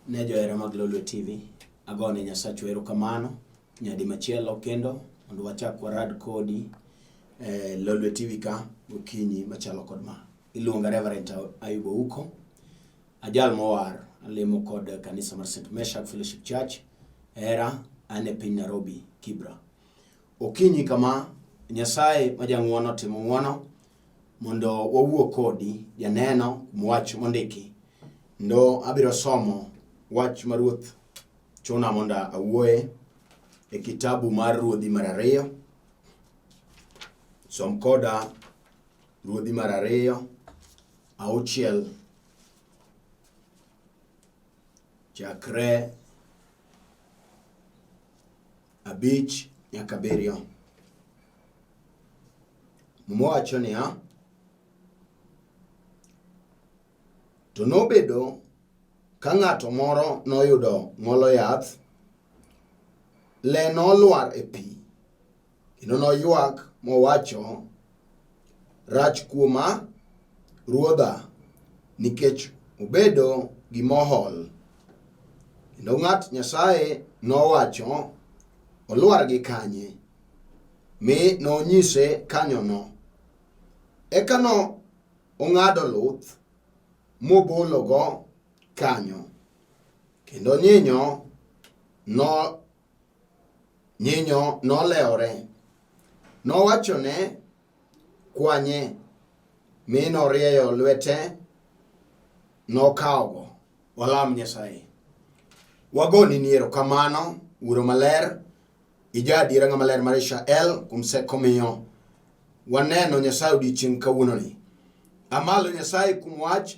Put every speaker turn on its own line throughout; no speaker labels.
Ne johera mag Lolwe TV, agone Nyasachwa erokamano nyadi machielo kendo mondo wachak warad kodi eh, Lolwe TV ka gokinyi machalo kod ma. Iluonga Reverend Ayub Ouko, ajal mowar, alemo kod kanisa mar St. Meshak Fellowship Church, Hera, an e piny Nairobi, Kibra. Okinyi kama Nyasaye ma jang'wono timo ng'wono mondo wawuo kodi janeno kuom wach mondiki. Ndo abiro somo wach ma Ruoth chuna mondo awuoye e kitabu mar Ruodhi mar ariyo. Som koda Ruodhi mar ariyo auchiel chakre abich nyaka abiriyo. Muma wacho niya, to nobedo ka ng'ato moro noyudo ng'olo yath, le nolwar e pi, kendo noywak mowacho, rach kuoma, ruodha, nikech obedo gimohol. Kendo ng'at Nyasaye nowacho, olwar gi kanye? Mi nonyise kanyono. Eka no ong'ado luth mobologo kanyo, kendo nyinyo no nyinyo nolewore. Nowachone, kwanye, mi norieyo lwete nokawogo. Walam Nyasaye. Wagoni ni erokamano, Wuoro Maler, ija adiera ng'ama ler mar Israel kuom seko miyo waneno Nyasaye odiechieng' kawuononi. Amalo Nyasaye kuom wach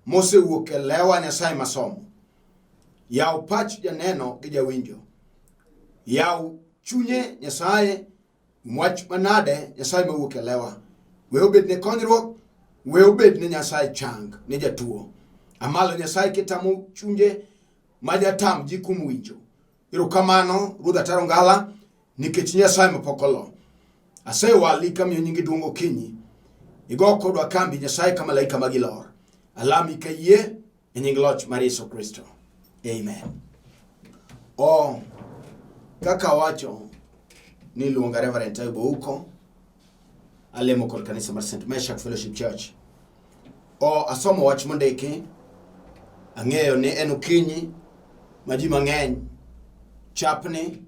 mosewuok e lewa Nyasaye masomo. Yaw pach janeno gi jawinjo. Yaw chunye Nyasaye wach manade Nyasaye mawuok e lewa. We obed ne konyruok, we obed ne Nyasaye chang ne jatuo. Amalo Nyasaye kitamo chunje ma jatam ji kuom winjo. Erokamano Ruodh Ataro Ngala nikech Nyasaye mapok olo. Asewali kamiyo nyingi duong' okinyi. Igo kodwa kambi Nyasaye ka malaika magi lor. Alami ka yie e nying loch mar Yesu Kristo. Amen. O kaka wacho ni luonga Reverend Taibo Ouko alemo kod kanisa mar St. Meshak Fellowship Church. O asomo wach mondiki, ang'eyo ni en okinyi ma ji mang'eny chapni,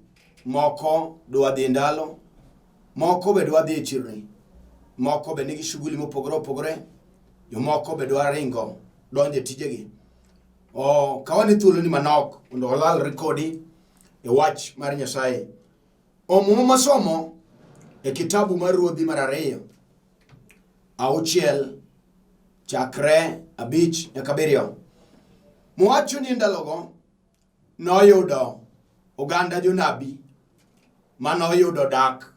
moko dwa dhi e ndalo, moko be dwa dhi e chirni, moko be nigi shughuli mopogore opogore, jomoko be dwa ringo donjo e tijegi. O kawane thuoloni manok mondo walalre kodi e wach mar Nyasaye. O Muma masomo e kitabu mar Ruodhi mar ariyo auchiel chakre abich nyaka abiriyo. Mowacho ni ndalogo noyudo oganda jonabi manoyudo dak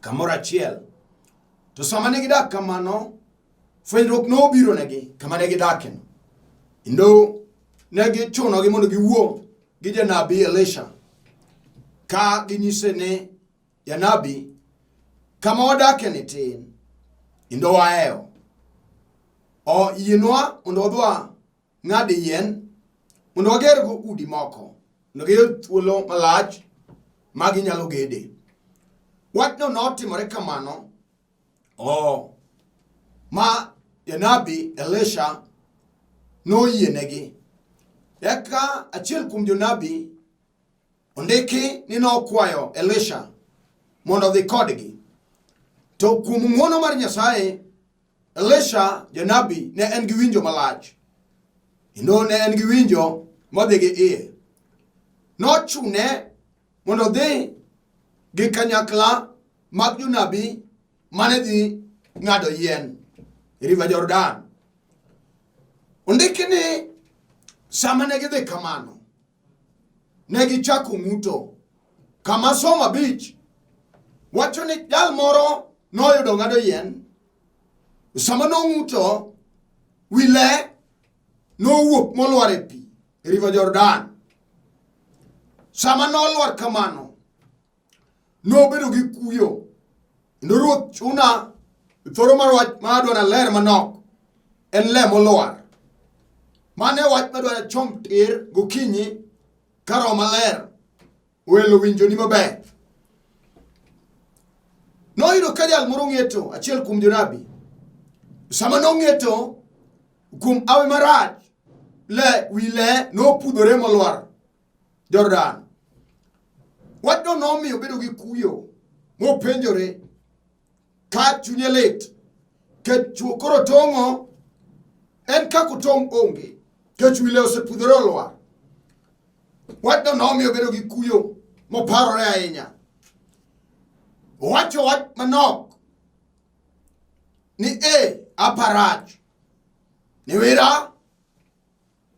kamoro achiel. To sama ne gidak kamano, fwenyruok nobiro negi kama ne gidakeno. Kendo ne gichunogi mondo giwuo gi janabi Elisha ka ginyise ni janabi kama wadakie ni tin kendo wahewo. O yienwa mondo wadwa ng'ad yien mondo wagergo udi moko mondo giyud thuolo malach ma ginyalo gede. Wachno notimore kamano Oh, ma janabi Elisha noyienegi. Eka achiel kuom jonabi ondiki ni nokwayo Elisha mondo odhi kodgi. To kuom ng'wono mar Nyasaye, Elisha janabi ne en gi winjo malach. Kendo ne en gi winjo modhi gi iye. Nochune mondo odhi gi kanyakla mag jonabi mane dhi ng'ado yien e River Jordan. Ondiki ni sama ne gidhi kamano, ne gichako ng'uto. Kama somo abich wacho ni jal moro noyudo ng'ado yien, sama nong'uto, wi le nowuok molwar e pi e River Jordan. Sama nolwar kamano, nobedo gi kuyo kendo ruoth chuna thoro mar wach ma adwa na ler manok en le molwar. Mano e wach madwaro chom tir gokinyi ka roho maler welo winjoni maber. Noyudo ka jal moro ng'eto, achiel kuom jonabi. Sama nong'eto kuom awe marach, le wi le nopudhore molwar Jordan. Wachno nomiyo obedo gi kuyo mopenjore ka chunye lit kech chuo koro tong'o en kaka otong' onge kech wi le osepudhore olwar. Wachno nomiyo obedo gi kuyo moparore ahinya. Owacho wach manok ni e aparach ni wira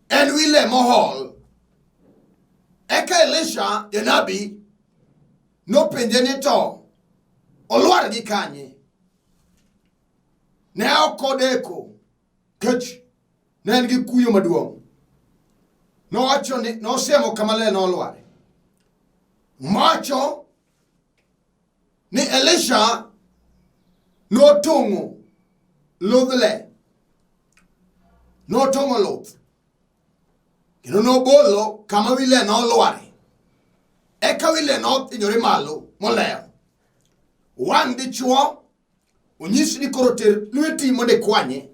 en wi le mohol. Eka Elisha janabi nopenje ni to olwar gi kanye? Ne ok odeko kech ne en gi kuyo maduong'. Nowacho ni nosiemo kama le nolware. Macho ni Elisha notong'o ludh le, notong'o luth kendo nobolo kama wi le nolware. Eka wi le nothinyore malo molewo. Wang' dichuo onyisi ni koro ter lweti mondo ikwanye.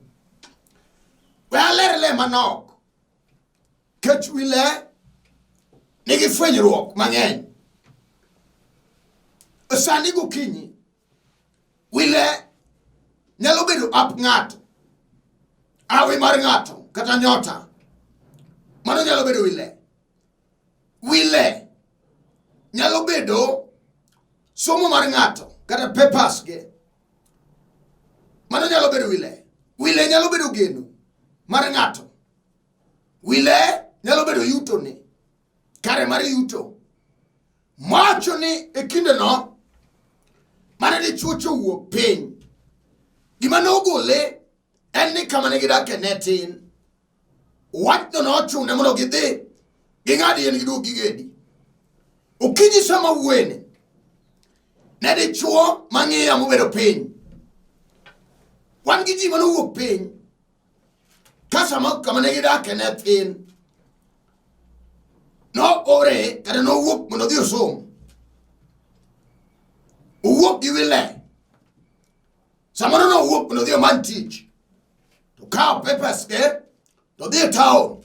We aler le manok. Kech wi le nigi fwenyruok mang'eny. Sani gokinyi, wi le nyalo bedo ap ng'ato, awi mar ng'ato kata nyota. Mano nyalo bedo wi le. Wi le nyalo bedo somo mar ng'ato kata papers ge. Mano nyalo bedo wi le. Wi le nyalo bedo geno mar ng'ato. Wi le nyalo bedo yutone, kare mar yuto. Mawacho ni e kindeno mane dichwo cha owuok piny, gima nogole en ni kama ne gidake ne tin. Wachno nochune mondo gidhi ging'ad yien giduog gigedi. Okinyi sama wuoyeni, ne dichwo mang'iya mobedo piny. Wan gi ji mane owuok piny ka sama kama ne gidake ne thin. Noore kata nowuok mondo odhi osom. Owuok gi wile. Samoro nowuok mondo odhi omany tich. To kawo papers ge to dhi e town.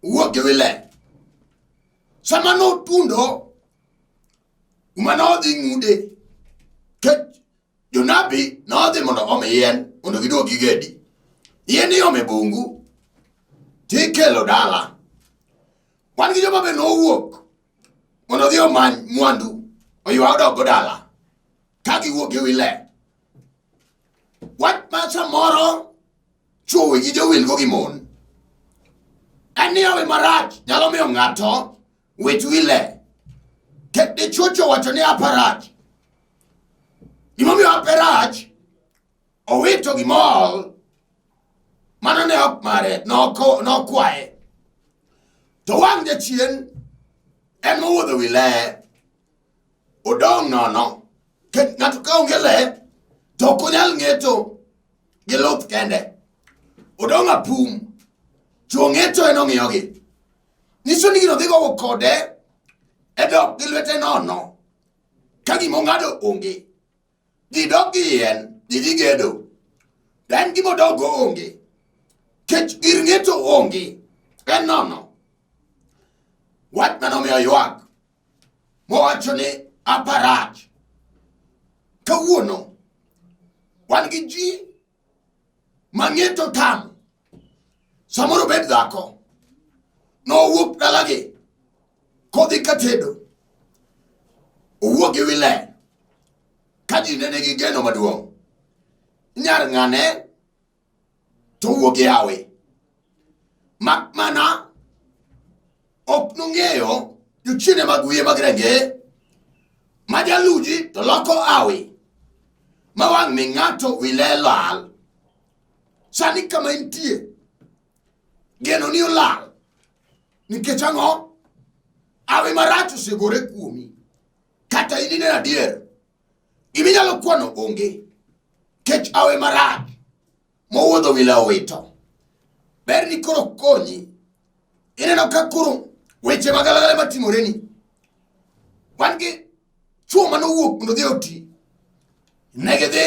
Owuok gi wile. Sama notundo kuma nodhi ng'ude kech jonabi nodhi mondo omi yien mondo giduog gigedi. Yien iome bungu tikelo dala. Wan gi joma be nowuok mondo odhi omany mwandu oywa odog go dala ka giwuok gi wi le. Wach ma samoro chwo wigi jowilgo gi mon en ni awe marach nyalo miyo ng'ato wit wi le. Ket dichwo cho wacho ni apa rach. Gimomiyo ape rach, owito gimol mano ne ok mare, nokwaye. To wang' jachien en mowuodho wi le, odong' nono. Kech ng'ato ka onge le, to ok onyal ng'eto gi luth kende. Odong' apum. Chwo ng'eto en ong'iyogi. Nyiso ni gino dhi gowo kode e dok gi lwete nono. Ka gima ong'ado onge. Ji dok gi yien, ji dhi gedo. To en gima odokgo onge. Kech gir ng'eto onge. En nono. Wach mane omiyo ywak mowacho ni aparach. Kawuono wan gi ji ma ng'eto tamo. Samoro obed dhako. Nowuok dalagi kodhi ka tedo. Owuok gi wile ka ji ne nigi geno maduong'. Nyar ng'ane to owuok gi hawi. Mak mana ok nong'eyo jochiende mag wiye mag renge ma jaluji to loko hawi ma wang' mi ng'ato wile lal. Sani kama intie geno ni olal nikech ang'o? Hawi marach osegore kuomi kata in ineno adier giminyalo kwano onge kech awe marach mowuodho wile owito. Ber ni koro konyi. Ineno ka koro weche magalagala matimoreni. Wan gi chwo mane owuok mondo odhi oti. Ne gidhi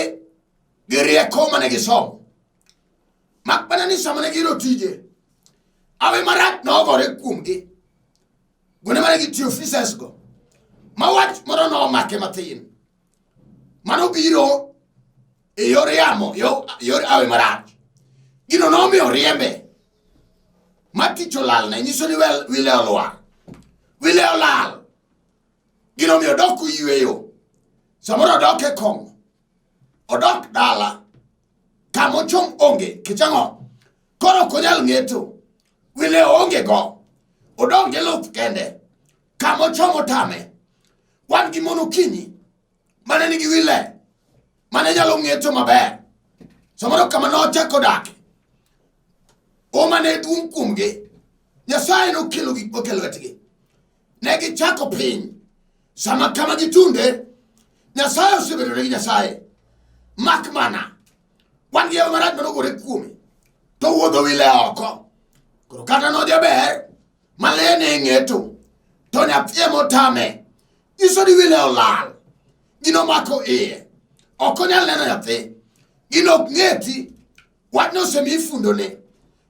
gi rieko mane gisomo. Mak mana ni sama ne giyudo tije, awe marach nogore kuomgi. Kuonde mane gitiyo offices go. Ma wach moro nomake mathin. Mano biro e yor yamo, yor awe marach. Gino nomiyo riembe. Ma tich olalne, nyiso ni wile olwar. Wile olal. Gino omiyo odok oyweyo. Samoro odok e kong'o. Odok dala. Kama ochom onge, kech ang'o? Koro ok onyal ng'eto. Wile oonge go. Odong' gi luth kende. Kama ochom otame. Wan gi mon okinyi mane nigi wile mane nyalo ng'eto maber. Samoro kama nochako dak, oma ne duong' kuomgi. Nyasaye nokelo gik moko e lwetgi. Ne gichako piny. Sama kama gitunde, Nyasaye osebedo negi Nyasaye. Mak mana, wan gi yawo marach manogore kuome, to wuodho wile oko. Koro kata nojaber, ma le ne ng'eto, to nyathi emotame. Nyiso ni wile olal. Gino mako iye. Ok onyal neno nyathi. Gino ok ng'eti. Wachno osemiyi fundone.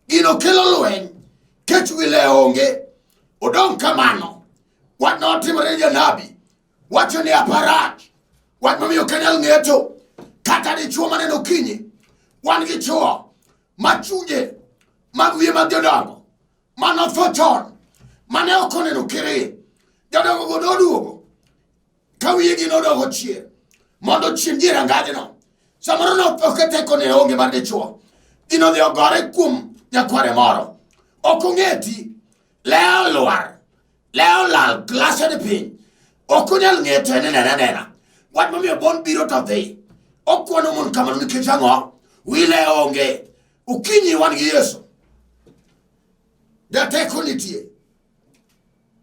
Gino kelo lweny. Kech wile onge. Odong' kamano. Wachno otimore ne janabi. Wacho ni aparach. Wach momiyo ok anyal ng'eto. Kata dichwo maneno okinyi. Wan gi chwo ma chunje mag wiye mag jodongo manotho chon mane ok oneno kere jodongo go noduogo ka wiyegi nodoko chien mondo ochiem ji e rangajno samoro notho ka tekone onge mar dichwo gino dhi ogore kuom nyakware moro ok ong'eti lewo lwar lewo lal klase ni piny ok onyal ng'eto en nena nena wach momiyo bon biro to dhi okwano mon kamano nikech ang'o wile onge okinyi wan gi yesu jateko nitie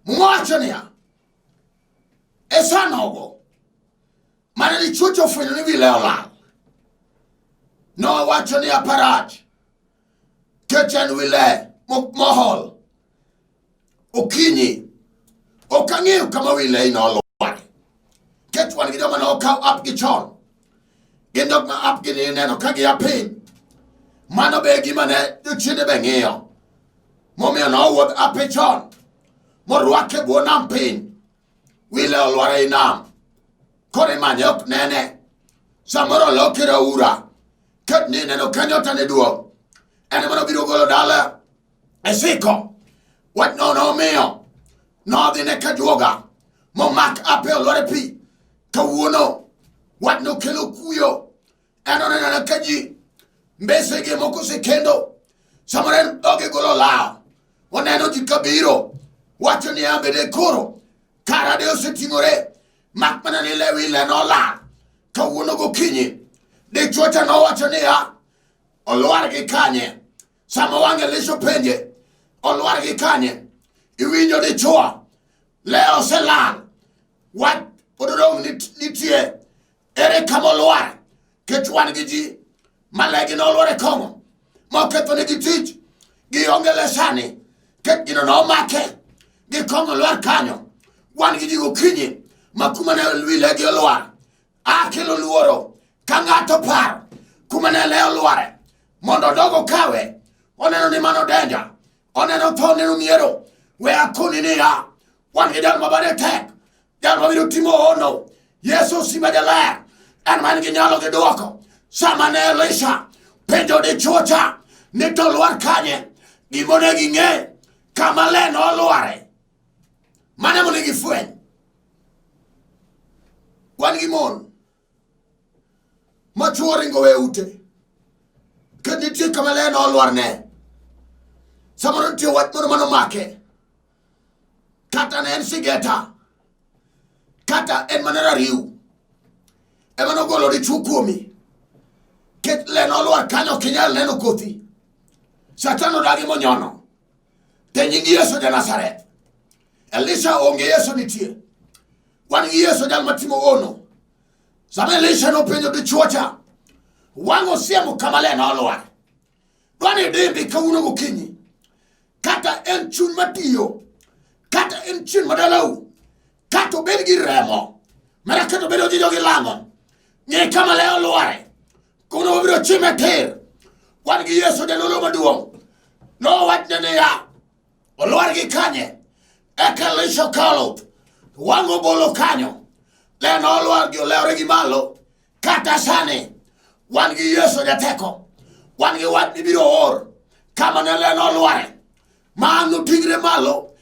muma wacho niya e sanogo mane dichwo cha ofwenyo ni wile olal nowacho ni aparach kech en wile mohol okinyi ok ang'eyo kama wile nolware kech wan gi joma nokaw ap gi chon gin jok ma ap gi ni neno ka gia piny mano be gima ne jochiende be ng'iyo momiyo nowuodh ape chon morwake bwo nam piny wile olwar ei nam koro imanye ok nene samoro oloke raura ket ni neno ka nyota ne duong' en ema nobiro golo dala e siko wachno nomiyo nodhi ne kajuoga momak ape olwar e pi kawuono wachno kelo kuyo en onenona ka ji mbesege moko osekendo samoro en dhoge golo lawo oneno ji kabiro wacho ni ambe de koro kara de oseting'ore mak mana ni lewi le nolal kawuono gokinyi dichwo cha nowacho niya olwar gi kanye sama wang' Elisha openje olwar gi kanye iwinjo dichwo le oselal wach pod odong' nitie ere kama olwar kech wan gi ji ma legi nolwar e kong'o ma okethonegi tich gionge le sani kech gino nomake gi kong'o lwar kanyo wan gi ji gokinyi ma kuma ne wi legi olwar akelo luoro ka ng'ato paro kuma ne le olware mondo odog okawe oneno ni mano denja oneno tho oneno miero we akoni niya wan gi jal ma bade tek jal mabiro timo hono yesu osima jaler en man gi nyalo gi dwoko sama ne elisha penjo dichwo cha ni to lwar kanye gimonego ing'e kama le nolware mano monego ifweny wan gi mon ma chwo ringo we ute kendo nitie kama le nolwarne samoro nitie wach moro manomake kata ne en sigeta kata en mana rariw ema nogolo dichwo kuomi ket le nolwar kanyo ok inyal neno kothi satan odagi monyono te nying yesu ja nazareth elisha onge yesu nitie wan gi yesu jal matimo ono sama elisha nopenjo dichwo cha wang' osiemo kama le nolwar. Dwani dimbi kawuono gokinyi. Kata en chuny matiyo, kata en chien madalau, kata obed gi remo, mana kata obed ojijo gi lang'o, ng'e kama le olware, kuno wabiro chime tir. Wan gi Yesu jalolo maduong'. Nowachne niya, olwar gi kanye? Eka Elisha okawo luth, wang' obolo kanyo, le nolwar gi olewore gi malo. Kata sani, wan gi Yesu jateko, wan gi wach mibiro or kama ne le nolware. Ma noting're malo,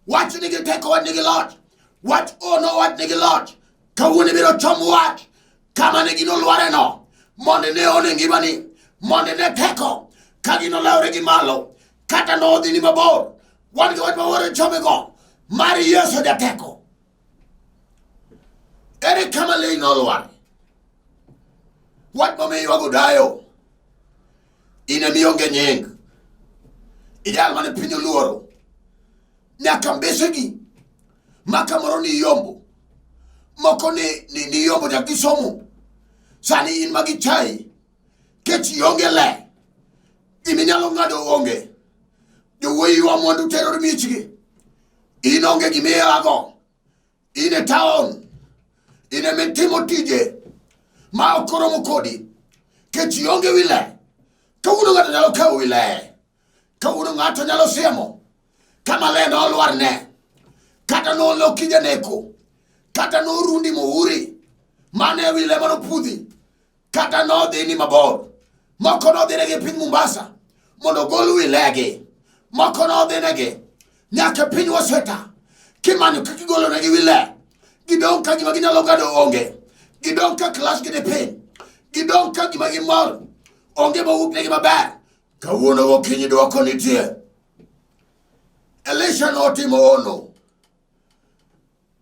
wach nigi teko, wach nigi loch. Wach ono, wach nigi loch. Kawuono ibiro chom wach kama ne gino lwareno, mondo ine one ngimani, mondo ine teko ka gino lewre gi malo, kata nodhini mabor. Wan gi wach ma waro chomego mar Yesu jateko. Ere kama le nolwar? Wach momiyo ywago dayo. In ema ionge nying. Ijal mane piny oluoro. Nyaka mbesegi ma kamoro ni yombo. Moko ni yombo nyaka gisomo. Sani in ma gichayi. Kech ionge le. Giminyalo ng'ado onge. Jowuoyi ywa mwandu tero miechgi. In onge gimiago. In e taon. In ema itimo tije ma ok oromo kodi. Kech ionge wi le. Kawuono ng'ato nyalo kawo wi le. Kawuono ng'ato nyalo siemo kama le nolwarne. Kata noloki janeko. Kata norundi muhuri. Mane wi le manopudhi. Kata nodhi ni mabor. Moko nodhinegi piny Mombasa mondo ogol wi legi. Moko nodhinegi nyaka piny Waseta kimanyo kaka igolonegi wi le. Gidong' ka gima ginyalo ng'ado onge. Gidong' ka klas gi ni piny. Gidong' ka gima gimor. Onge mowuok negi maber. Kawuono gokinyi dwoko nitie. Elisha notimo hono.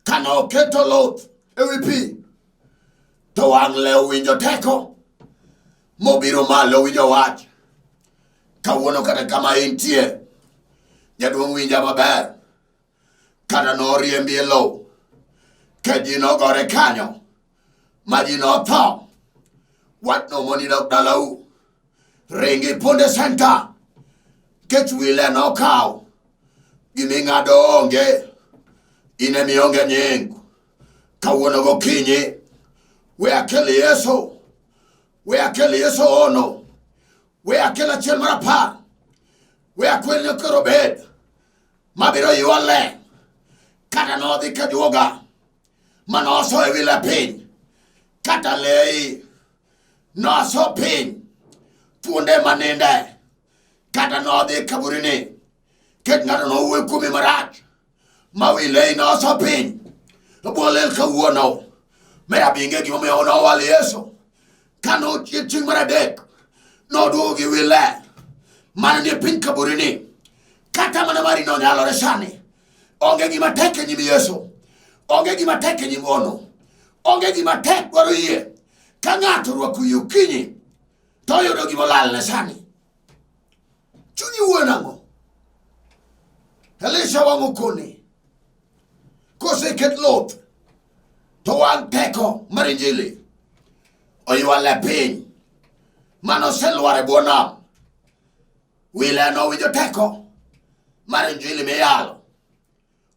Kane oketo luth ewi pi, to wang' le owinjo teko, mobiro malo owinjo wach. Kawuono kata kama intie, jaduong' winja maber. Kata noriembi e lowo, ke ji nogore kanyo, ma ji notho. Wach nomoni dok dalau. Ringi punde senta, kech wile nokaw. Giming'ado onge, in ema ionge nying. Kawuono gokinyi, we akel Yesu, we akel Yesu ono, we akel achiel mar apar, we akwel nyakoro obed, mabiro ywa le, kata nodhi ka juoga, manoso e wi le piny, kata leyi noso piny, thuonde maninde, kata nodhi kaburini, ket ng'ato nowuoyo kuomi marach, ma wi leyi noso piny, obolel kawuono, mera binge gimomiyo nowal Yesu, kane ochier chieng' mar adek, noduogo gi wi le, mane nie piny kaburini, kata mana mari nonyalore sani, onge gima tek e nyim Yesu, onge gima tek e nyim ono, onge gima tek dwaro yie. Ka ng'ato orwako yie okinyi, to oyudo gima olalne sani. Chunyi wuoyo nang'o? Elisha wang' okone, koseket luth, to wang' teko mar Injili oywale piny mane oselwar e bwo nam. Wile nowinjo teko mar Injili miyalo.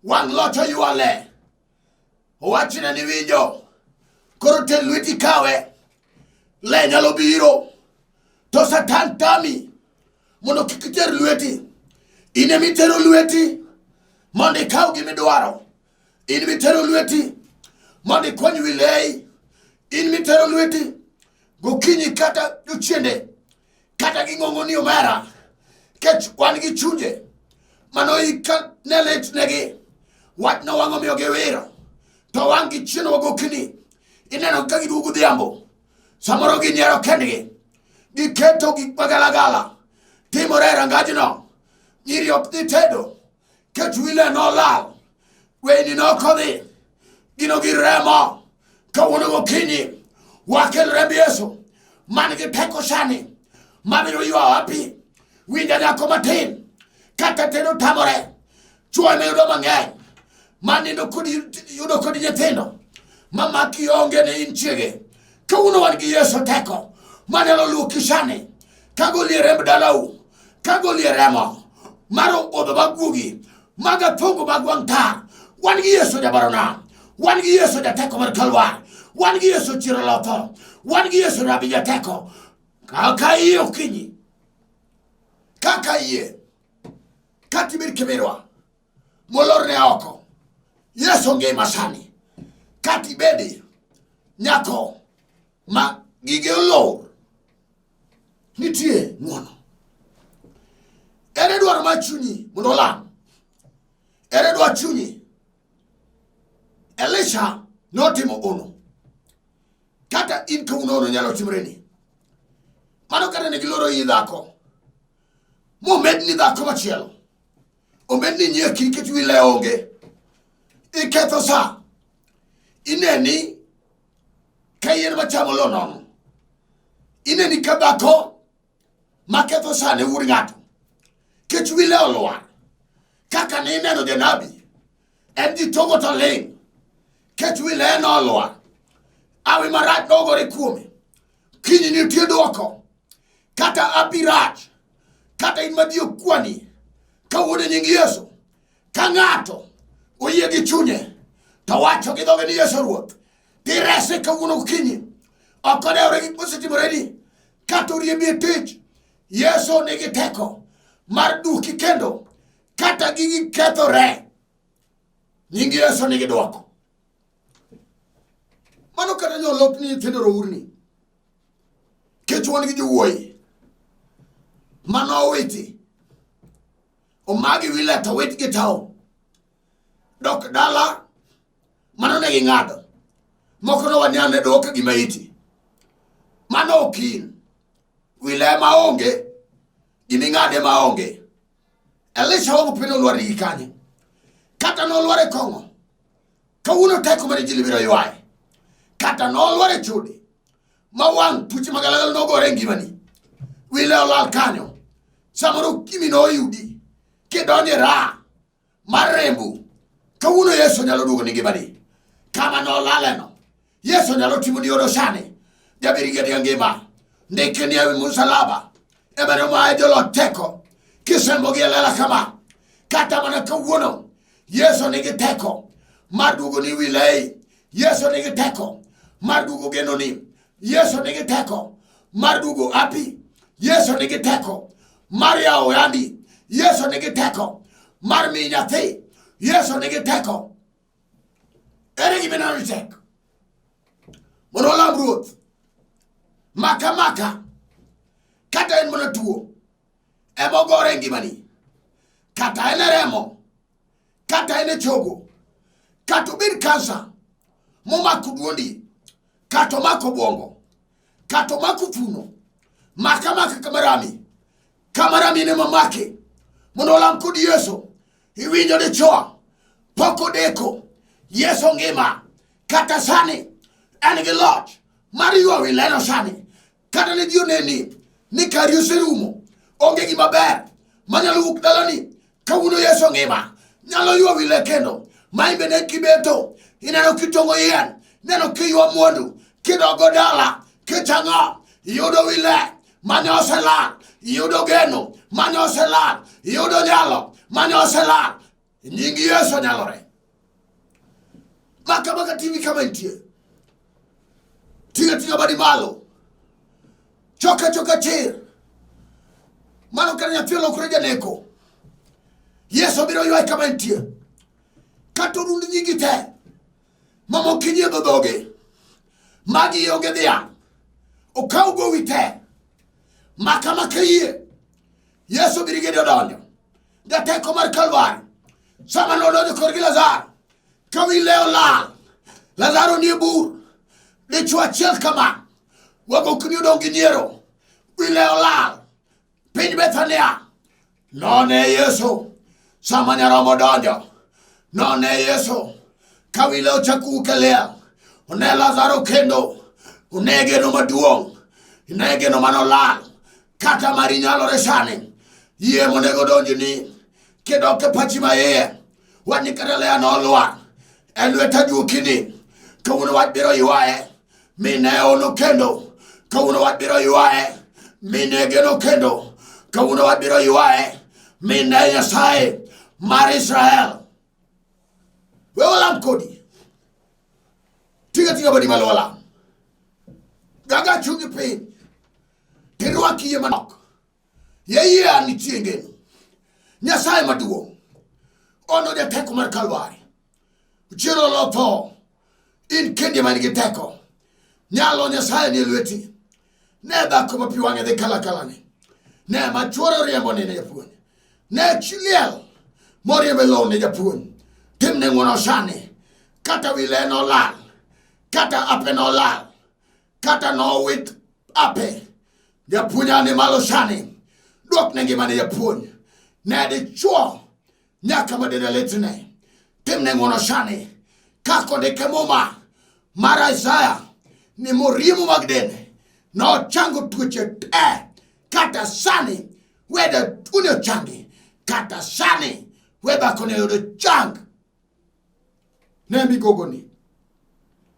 Wang' loch oywale. Owachne ni winjo. Koro ter lweti kawe. Le nyalo biro. To Satan tami mondo kik iter lweti. In ema itero lweti mondo ikaw gima idwaro. In mitero lweti mondo ikwany wi leyi. In mitero lweti gokinyi kata jochiende kata ging'ongo ni omera kech wan gi chunje mano ika ne lit negi wach nowang'o miyo giwiro to wang' gi chien wa gokinyi ineno ka giduogo godhiambo samoro ginyiero kendgi giketo gik magalagala timore e rangajno nyiri ok dhi tedo kech wile nolal weyni nokodhi gino gi remo kawuono gokinyi wakel remb Yesu man gi teko sani mabiro ywawa pi winja nyako matin kata tedo tamore chwo ema yudo mang'eny manindo kodi yudo kodi nyithindo mamaki onge ne in chiege kawuono wan gi Yesu teko manyalo luoki sani kagolie remb dalau. Kagolie remo mar odho mag guogi mag athongo mag wang' tar. Wan gi Yesu jabarona. Wan gi Yesu jateko mar Kalwar. Wan gi Yesu chiero lotho. Wan gi Yesu rabi jateko. Kaka iye okinyi. Kaka iye. Kata ibed kimirwa. Molorne oko. Yesu ngima sani. Kata ibedi nyako ma gige olor. Nitie ng'wono. Ere dwaro mar chunyi mondo olam? Ere dwar chunyi? Elisha notimo ono. Kata in kawuono ono nyalo timoreni. Mano kata ne giloro iyi dhako. Momedni dhako machielo. Omedni nyieki nikech wi le onge. Iketho sa. Ineni ka yien machamo lo nono. Ineni ka dhako maketho sa ne wuod ng'ato. Kech wi le olwar. Kaka ne ineno janabi, en ji togo to ling'. Kech wi le nolwar. Awi marach nogore kuome. Kiny nitie dwoko. Kata api rach. Kata in ma ji okwani. Kawuono e nying Yesu. Ka ng'ato oyie gi chunye to wacho gi dhoge ni Yesu Ruoth, tirese kawuono gokinyi. Ok odewore gik mosetimoreni, kata oriembi e tich. Yesu nigi teko mar duoki kendo, kata gigi kethore. Nying Yesu nigi dwoko. Mano kata nyolok ni nyithindo rourni. Kech wan gi jowuoyi mano owiti omagi wile to wit gi tawo dok dala mano ne ging'ado moko no wanyane dwoke gima iti mano ok in wile ma onge giming'ade ma onge Elisha wang'o piny olwar nigi kanye kata nolwar e kong'o kawuono teko mar injili biro ywaye kata nolwar e chode ma wang' tuoche magalagala nogore e ngimani wile olal kanyo samoro kimi noyudi kidonjo e raha mar rembu kawuono Yesu nyalo duogo ni ngimani kama nolaleno Yesu nyalo timo ni odo sani jabiri gedi ngima ndike ni ewi musalaba ema nomaye jolo teko kisembo gi e lela kama kata mana kawuono Yesu nigi teko mar duogo ni wi lei Yesu nigi teko mar duogo genoni Yesu nigi teko mar duogo api Yesu nigi teko mar yawo yandi Yesu nigi teko mar miyi nyathi Yesu nigi teko ere gima ineno ni tek mondo walam ruoth maka maka kata en mana tuo ema ogore e ngimani kata en e remo kata en e chogo kata obed kansa momako duondi kata omako obwongo kata omako thuno maka maka kamarami kamarami ne mamake mondo olam kod Yesu iwinjo dichwo pok odeko Yesu ngima kata sani en gi loch mar ywa wi leno sani kata ne ji oneni ni kari oserumo onge gima ber manyalo wuok dalani kawuono Yesu ngima nyalo ywa wi le kendo ma imbe ne kibeto ineno kitong'o yien neno kiywa mwandu kidogo dala kichang'o iyudo wi le mane oselal iyudo geno mane oselal iyudo nyalo mane oselal nying Yesu nyalore maka maka TV kama intie tinga tinga badi malo choka choka chir mano kata nyathi olokore janeko Yesu biro ywak kama intie kata orund nyingi te mamoko inyiedho dhoge magi onge dhiang' okaw gowi te maka maka yie Yesu biro gedo donjo jateko mar Kalvari sama nodonjo korgi Lazaro ka wi le olal Lazaro nie bur dichwo achiel kama wagokni odong' gi nyiero wi le olal piny Bethania none Yesu sama nyaromo donjo none Yesu ka wi le ochako wuok e liel one Lazaro kendo one geno maduong' ne geno manolal kata mari nyalore sani yie monego donjni kidok e pachi ma iye wach ni kata Lea nolwar e lwet ajuokini kawuono wach biro ywaye mi ne ono kendo kawuono wach biro ywaye mi ne geno kendo Kawuono wabiro ywaye mi ne Nyasaye mar Israel. We walam kodi. Tinga tinga badi malo walam. Gaga chungi piny. Tirwaki yie manok. Yie an nitie ngeno. Nyasaye maduong'. Ono jateko mar Kalwari. Chiero lo tho. In kendi man gi teko. Nyalo Nyasaye nie lweti. Ne dhako ma pi wang'e dhi kalakala ni. Ne ma chuore oriembo ni ne japuonj. Ne chi liel moriembo e lowo ne japuonj. Timne ng'wono sani. Kata wi le nolal. Kata ape nolal. Kata nowit ape. Japuonj ane malo sani. Dwokne ngimane japuonj. Ne dichuo nyaka ma dende litne. Timne ng'wono sani. Kaka ondike Muma mar Isaya ni moriemo mag dende nochango tuoche te. Kata sani weda tuoni ochangi. Kata sani we dhakoni oyudo chang. Ne migogoni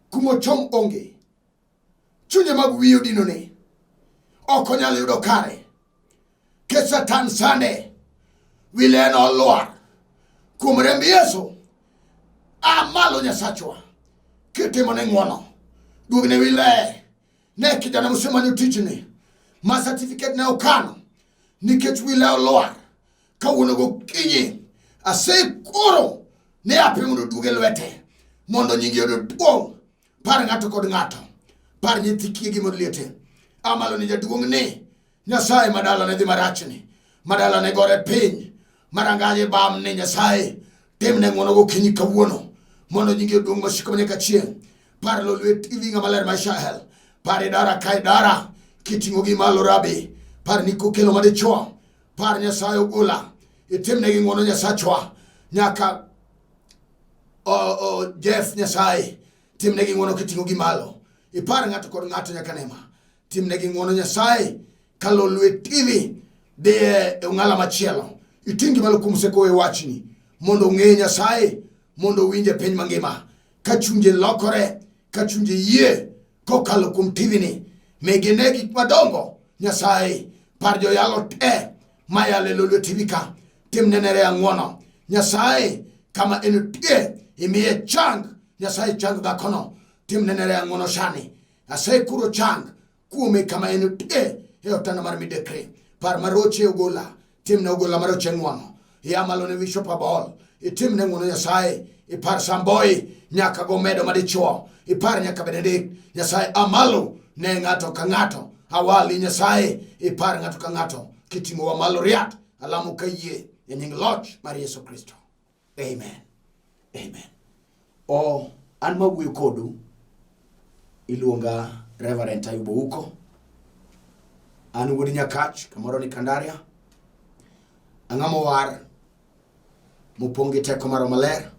kumochom onge. Chunye mag wiye odinone. Ok onyal yudo kare. Ke Satan sande. Wile nolwar. Kuom remb Yesu. A malo Nyasachwa. Kitimone ng'wono. Duogne wile. Ne kijana mosemanyo tichni. Ma certificate ne okano. Nikech wile olwar. Kawuono gokinyi asekoro ne ape mondo oduog e lwete mondo nyingi oyud duong'. Par ng'ato kod ng'ato, par nyithi kiye gi mond liete. Amalo ni jaduong' ni Nyasaye madala ne dhi marachni, madala ne gore piny, marangaje bam ni Nyasaye timne ng'wono gokinyi kawuono mondo nyingi oduong' masiko nyaka chieng'. Par lo lwet iwi ng'ama ler ma Israel, par idara ka idara kiting'o gi malo rabi, par ni kokelo madichuo, par Nyasaye ogola, itimnegi ng'wono Nyasachwa nyaka o Jeff Nyasaye timnegi ng'wono kiting'o gi malo. Ipar ng'ato kod ng'ato nyaka nema. Timnegi ng'wono Nyasaye kalolwe TV dhi e ong'ala machielo. Iting' malo kuom seko e wachni mondo ong'e Nyasaye mondo owinj e piny mangima ka chunje lokore ka chunje yie kokalo kuom TV ni mi gine gik madongo Nyasaye par joyalo te mayalo e Lolwe TV ka timne nere ang'wono Nyasaye kama entie imiye chang Nyasaye chang dhakono timne nere ang'wono sani asekuro chang kuome kama entie e otanda mar midekre par maroche ogola timne ogola maroche ng'wono ya malo ne Bishop Abol itimne ng'wono Nyasaye ipar Samboi nyaka gomedo madichuo ipar nyaka Benedict Nyasaye amalo ne ng'ato ka ng'ato awali Nyasaye ipar ng'ato ka ng'ato kiting'owa malo riat alamo ka yie e nying loch mar Yesu Kristo amen amen o an mawuoyo kodu iluonga Reverend Ayuba Ouko an wuod Nyakach kamoro ni Kandaria ang'ama owar mopong' gi teko mar Roho Maler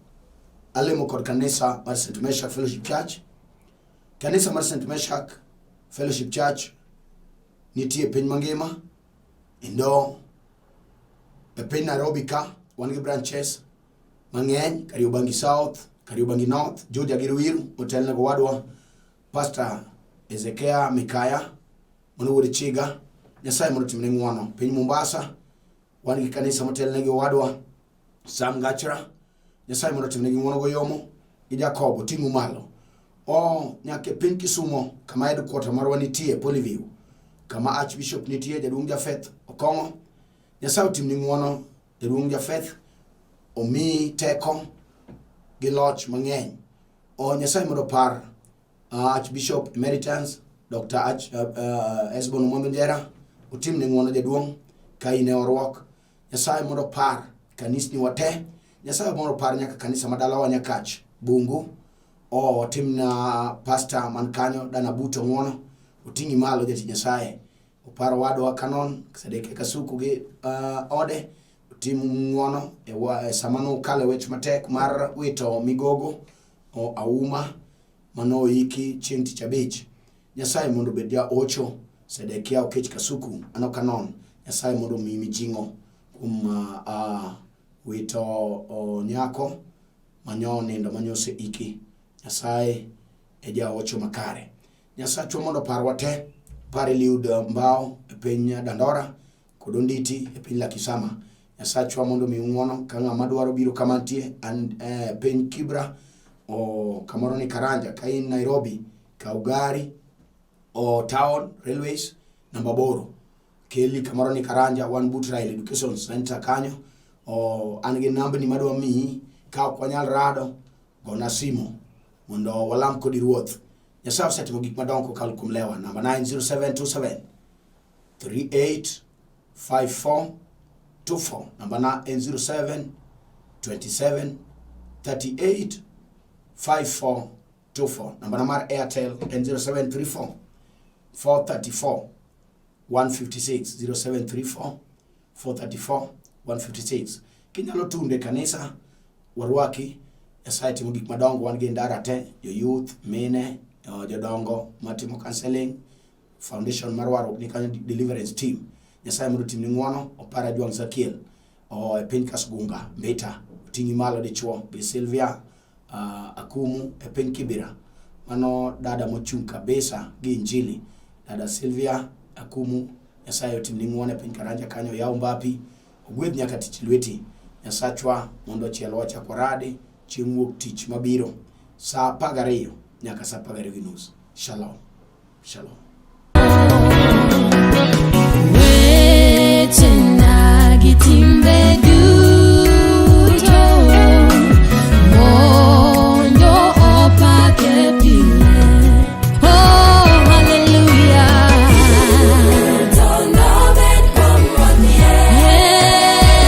alemo kod kanisa mar St. Meshach Fellowship Church kanisa mar St. Meshach Fellowship Church nitie e piny mangima kendo e piny Nairobi ka wan gi branches mang'eny Kariobangi South, Kariobangi North, Juja gi Ruiru otelne go wadwa Pastor Ezekia Mikaya mano wuod Chiga. Nyasaye mondo otimne ng'wono. Piny Mombasa wan gi kanisa motelne gi owadwa Sam Gachra. Nyasaye mondo otimne gi ng'wono goyomo gi Jacob oting'u malo. O nyaka e piny Kisumo kama headquarter marwa nitie Polyview kama Archbishop nitie jaduong' Jafeth Okong'o. Nyasaye otimni ng'wono jaduong' Jafeth omiyi teko gi loch mang'eny. O Nyasaye mondo opar Archbishop Emeritus Dr. Arch, Esbon Omondo Njera otimne ng'wono jaduong' ka in e orwok. Nyasaye mondo opar kanisni wa te. Nyasaye mondo opar nyaka kanisa ma dalawa Nyakach Bungu. O otimna pastor man kanyo Dana Buto ng'wono oting'i malo jatich Nyasaye. Opar owadwa Canon Sadeke Kasuku gi ode otim ng'wono e, e sama nukalo e wech matek mar wito migogo o auma mano oiki chieng' tich abich. Nyasaye mondo obed ja ocho Sedekia Okech Kasuku ano Canon. Nyasaye mondo omiyi mijing'o kuom wito nyako manyo nindo manyo oseiki. Nyasaye e jaocho makare. Nyasachwa mondo oparwa te, par Eliud Mbao e piny Dandora. kod Onditi e piny Lakisama. Nyasachwa mondo omiu ng'wono ka ng'ama dwaro biro kama antie an eh, piny Kibra o kamoro ni Karanja ka in Nairobi kaw gari o town railways namba 8 keli kamoro ni Karanja wan but Rail Education Center kanyo o an gi nambni madwa miyi ka ok wanyal rado gona simo mondo walam kodi Ruoth. Nyasaye osetimo gik madongo kokalo kuom lewa. Namba 90727 385424. Namba na en 07 27 38 5424. Namba na mar Airtel en 0734 434 156 0734 434 156. Kinyalo tunde kanisa warwaki. Nyasaye timo gik madongo, wan gi ndara te, jo youth, mine, jodongo matimo counseling, foundation mar warruok ni kanyo, deliverance team. Nyasaye mondo otimni ng'wono, opara Jwang' Zakiel e piny Kasgunga, Mbita, oting'i malo dichuo gi Sylvia Akumu e piny Kibira. Mano dada mochung' kabisa gi Injili. Dada Sylvia Akumu, Nyasaye otimni ng'wono e piny Karanja kanyo, yaw mbapi, ogwedh nyaka tich lweti. Nyasachwa mondo ochiel wachak waradi chieng' wuok tich mabiro saa 12 nyaka saa 12:30. Shalom. Shalom.
Wechena gi timbe.